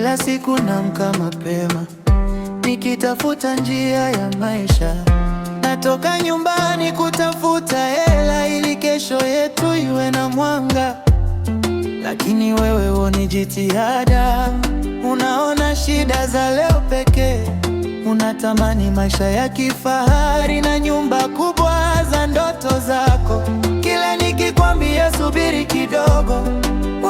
Kila siku naamka mapema nikitafuta njia ya maisha. Natoka nyumbani kutafuta hela ili kesho yetu iwe na mwanga, lakini wewe huoni jitihada, unaona shida za leo pekee. Unatamani maisha ya kifahari na nyumba kubwa za ndoto zako. Kila nikikwambia subiri kidogo,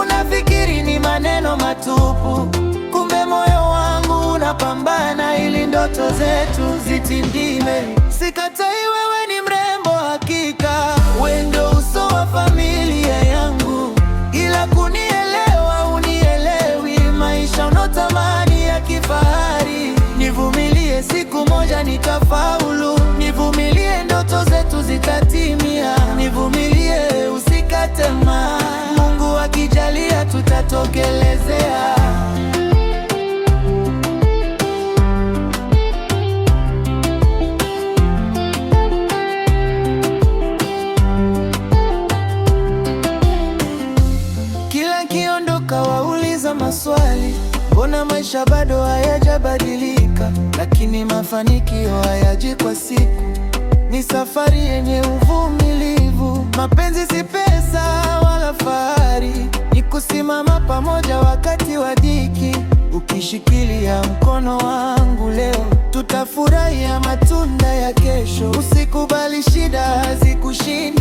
unafikiri ni maneno matupu. Kumbe moyo wangu unapambana ili ndoto zetu zitimie. Sikatai, wewe ni mrembo hakika, wewe ndio uso wa familia yangu, ila kunielewa unielewi. Maisha unaotamani ya kifahari, nivumilie, siku moja nitafaulu. Nivumilie, ndoto zetu zitatimia. Nivumilie, usikate tamaa, Mungu akijalia tutatokelezea. Kila nikiondoka wauliza maswali, mbona maisha bado hayajabadilika? Lakini mafanikio hayaji kwa siku, ni safari yenye uvumilivu. Mapenzi si pesa wala fahari, ni kusimama pamoja wakati wa dhiki. Ukishikilia mkono wangu leo, tutafurahia matunda ya kesho. Usikubali shida zikushinde.